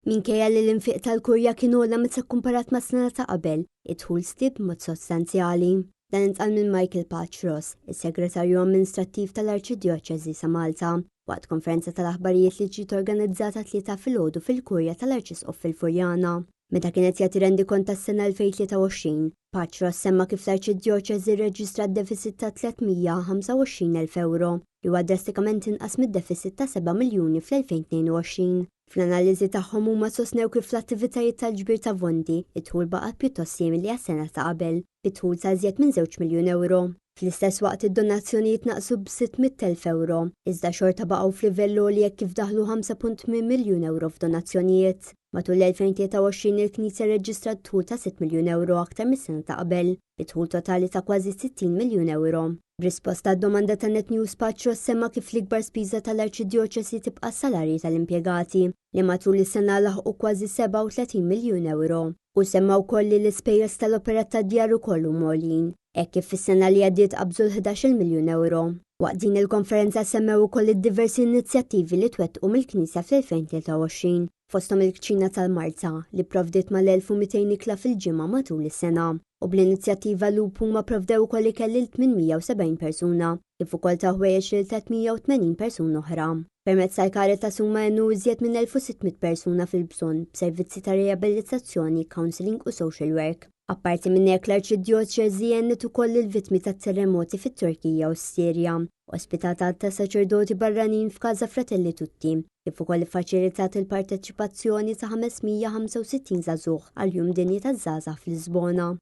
Minkejja li l-infiq tal-Kurja kien ogħla meta kkumparat mas-sena ta' qabel, id-dħul żdied b'mod sostanzjali. Dan intqal minn Michael Paċros, is-Segretarju Amministrattiv tal-Arċidjoċesi sa Malta, waqt konferenza tal-aħbarijiet li ġiet organizzata t-Tlieta filgħodu fil-Kurja tal-Arċisqof fil-Furjana. Meta kien qed jagħti rendikont tas-sena 2023, Paċros semma kif l-Arċidjoċesi rreġistrat deficit ta' 325,000 ewro, li huwa drastikament inqas mid-deficit ta' 7 miljuni fl-2022. Fl-analiżi tagħhom huma sostnew kif fl-attivitajiet tal-ġbir ta' fondi, id-dħul baqa' pjuttost simili għas-sena ta' qabel, bi dħul ta' iżjed minn żewġ miljun ewro. Fl-istess waqt id-donazzjonijiet naqsu b'600,000 ewro, iżda xorta baqgħu f'livell għoli hekk kif daħlu 5.8 miljun ewro f'donazzjonijiet. Matul l-2023 il-Knisja rreġistrat dħul ta' 6 miljun ewro aktar mis-sena ta' qabel, bi dħul totali ta' kważi 60 miljun ewro. B'risposta għad-domanda ta' Net News Paċros semma kif l-ikbar spiża tal-Arċidjoċesi tibqa' s-salarji tal-impjegati, li matul is-sena laħqu kważi 37 miljun ewro. Hu semma wkoll li l-ispejjeż tal-operat tad-djar ukoll huma għoljin, hekk kif fis-sena li għaddiet qabżu l-ħdax-il miljun ewro. Waqt din il-konferenza semmew ukoll id-diversi inizjattivi li twettqu mill-Knisja fl-2023, fosthom il-Kċina tal-Marsa, li pprovdiet mal-1,200 ikla fil-ġimgħa matul is-sena. U bl-inizjattiva Loop huma pprovdew ukoll ikel lil 870 persuna, kif ukoll taw ħwejjeġ lil 380 persuna oħra. Permezz tal-Caritas huma għenu iżjed minn 1,600 persuna fil-bżonn b'servizzi ta' riabilitazzjoni, counselling u social work. Apparti minn hekk l-Arċidjoċesi għenet ukoll lill-vittmi tat-terremoti fit-Turkija u s-Sirja, ospitat għadd ta' saċerdoti barranin f'Casa Fratelli Tutti, kif ukoll iffaċilitat il-parteċipazzjoni ta' 565 żagħżugħ għall-Jum Dinji taż-Żgħażagħ f'Lisbona.